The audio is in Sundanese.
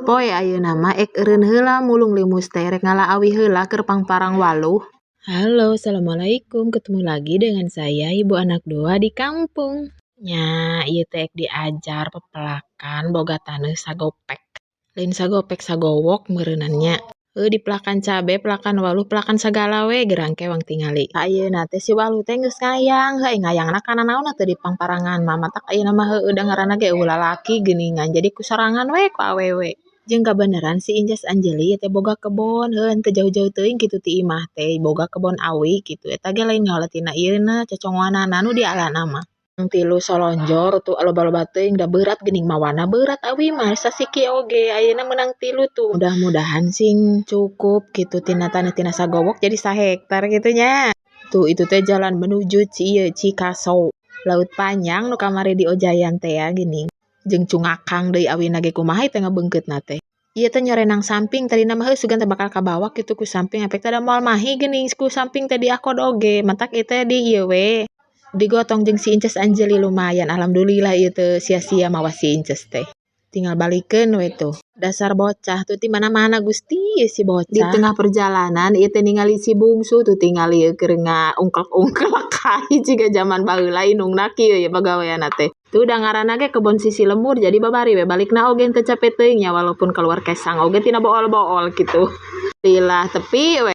Poe ayeuna mah ek eureun heula mulung limus teh, rek ngala awi heula keur pangparang waluh. Halo, assalamualaikum, ketemu lagi dengan saya, ibu anak dua di kampung. Nya, ieu teh ek diajar pepelakan boga taneuh sagopek. Lain sagopek, sagowok meureunan nya. Heuh, dipelakan cabe, pelakan waluh, pelakan sagala we gerang ke wang tingali. Ayeuna teh si waluh teh geus ngayang, heuh ngayangna kana naon atuh di pangparangan mah, matak ayeuna mah heueuh da ngaranna ge euweuh lalaki geuningan, jadi ku sorangan we ku awewe. Jeung kabeneran si Inces Anjeli teh boga kebon, heuh teu jauh-jauh teuing kitu ti imah teh boga kebon awi kitu, eta ge lain ngaholatina ieuna, cocongoanana nu dialana mah. Tilu solonjor tuh loba-loba teuing da beurat geuning mawana, beurat awi mah sasiki oge, ayeuna meunang tilu tuh. Mudah-mudahan sing cukup kitu tina taneuh tina sagowok jadi sahektar kitu nya. Tuh, itu teh jalan menuju ieu Cikaso. Laut Panjang nu kamari diojayan teh ya geuning. Jeung cungakang deui awina ge, kumaha teh ngabeungkeutna teh. Ieu teh nyorenang samping, tadina mah heuh sugan teh bakal kabawa kitu ku samping, efek teh da moal mahi geuning ku samping teh diakod oge, matak ieu teh di ieu we digotong jeung si Inces Anjeli. Lumayan, alhamdulillah ieu teu sia-sia mawa si Inces teh. Tinggal balikeun we tuh. Dasar bocah tuh ti mana-mana Gusti si bocah. Di tengah perjalanan ieu teh ningali si bungsu tuh, tingali ieu keur ngaungklek-ungklek kai jiga jaman baheula indungna kieu ye pagaweanna teh. Tuh, da ngaranna ge kebon sisi lembur, jadi babari we balikna oge teu capek teuing nya, walaupun keluar kesang oge tina bool-bool kitu. Lillah tepi we.